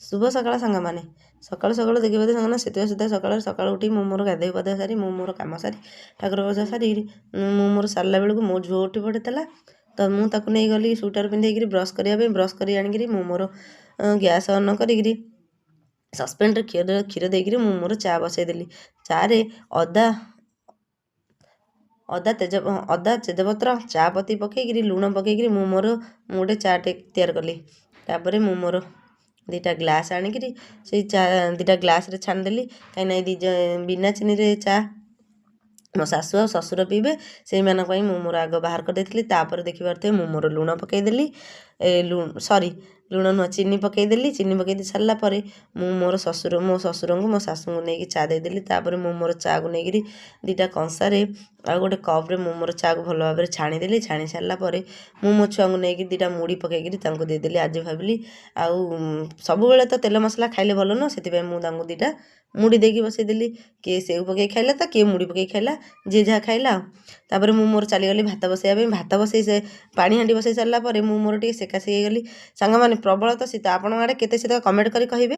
ଶୁଭ ସକାଳ ସାଙ୍ଗମାନେ। ସକାଳୁ ସକାଳୁ ଦେଖିପାରୁଥିବେ ସାଙ୍ଗମାନେ, ସେଥିପାଇଁ ସୁଦ୍ଧା ସକାଳୁ ସକାଳୁ ଉଠି ମୁଁ ମୋର ଗାଧୋଇ ପାଧୁଆ ସାରି, ମୁଁ ମୋର କାମ ସାରି, ଠାକୁର ପୂଜା ସାରିକିରି ମୁଁ ମୋର ସାରିଲା ବେଳକୁ ମୋ ଝିଅ ଉଠି ପଡ଼ିଥିଲା। ତ ମୁଁ ତାକୁ ନେଇଗଲି ସୁଇଟର ପିନ୍ଧେଇକିରି ବ୍ରସ୍ କରିବା ପାଇଁ। ବ୍ରସ୍ କରି ଆଣିକିରି ମୁଁ ମୋର ଗ୍ୟାସ୍ ଅନ୍ କରିକିରି ସସ୍ପେନ୍ରେ କ୍ଷୀର ଦେଇକିରି ମୁଁ ମୋର ଚା ବସେଇଦେଲି। ଚାରେ ଅଦା ଅଦା ତେଜ ଅଦା, ତେଜପତ୍ର, ଚା ପତି ପକେଇକିରି, ଲୁଣ ପକେଇକିରି ମୁଁ ମୋର ଗୋଟେ ଚା ଟେ ତିଆରି କଲି। ତାପରେ ମୁଁ ମୋର 2ଟା ଗ୍ଲାସ୍ ଆଣିକିରି ସେଇ ଚା 2ଟା ଗ୍ଲାସ୍ରେ ଛାଣିଦେଲି, କାହିଁକିନା ଏଇ ବିନା ଚିନିରେ ଚା ମୋ ଶାଶୁ ଆଉ ଶ୍ୱଶୁର ପିଇବେ। ସେଇମାନଙ୍କ ପାଇଁ ମୁଁ ମୋର ଆଗ ବାହାର କରିଦେଇଥିଲି। ତାପରେ ଦେଖିପାରୁଥିବେ, ମୁଁ ମୋର ଲୁଣ ପକେଇଦେଲି, ଏ ସରି, ଲୁଣ ନୁହଁ, ଚିନି ପକେଇଦେଲି। ଚିନି ପକେଇ ଦେଇ ସାରିଲା ପରେ ମୁଁ ମୋର ଶ୍ୱଶୁର, ମୋ ଶ୍ୱଶୁରଙ୍କୁ, ମୋ ଶାଶୁଙ୍କୁ ନେଇକି ଚା ଦେଇଦେଲି। ତାପରେ ମୁଁ ମୋର ଚାକୁ ନେଇକିରି 2ଟା କଂସାରେ ଆଉ ଗୋଟେ କପ୍ରେ ମୁଁ ମୋର ଚାକୁ ଭଲ ଭାବରେ ଛାଣିଦେଲି। ଛାଣି ସାରିଲା ପରେ ମୁଁ ମୋ ଛୁଆଙ୍କୁ ନେଇକି 2ଟା ମୁଢ଼ି ପକେଇକିରି ତାଙ୍କୁ ଦେଇଦେଲି। ଆଜି ଭାବିଲି ଆଉ ସବୁବେଳେ ତ ତେଲ ମସଲା ଖାଇଲେ ଭଲ ନୁହଁ, ସେଥିପାଇଁ ମୁଁ ତାଙ୍କୁ 2ଟା ମୁଢ଼ି ଦେଇକି ବସେଇଦେଲି। କିଏ ସେଉ ପକେଇ ଖାଇଲା ତ କିଏ ମୁଢ଼ି ପକେଇ ଖାଇଲା, ଯିଏ ଯାହା ଖାଇଲା। ଆଉ ତାପରେ ମୁଁ ମୋର ଚାଲିଗଲି ଭାତ ବସେଇବା ପାଇଁ। ଭାତ ବସେଇ ସେ ପାଣି ହାଣ୍ଡି ବସେଇ ସାରିଲା ପରେ ମୁଁ ମୋର ଟିକେ ସେକା ସେକି ହେଇଗଲି। ସାଙ୍ଗମାନେ, ପ୍ରବଳ ତ ଶୀତ। ଆପଣଙ୍କ ଆଡ଼େ କେତେ ଶୀତ, କମେଣ୍ଟ କରି କହିବେ।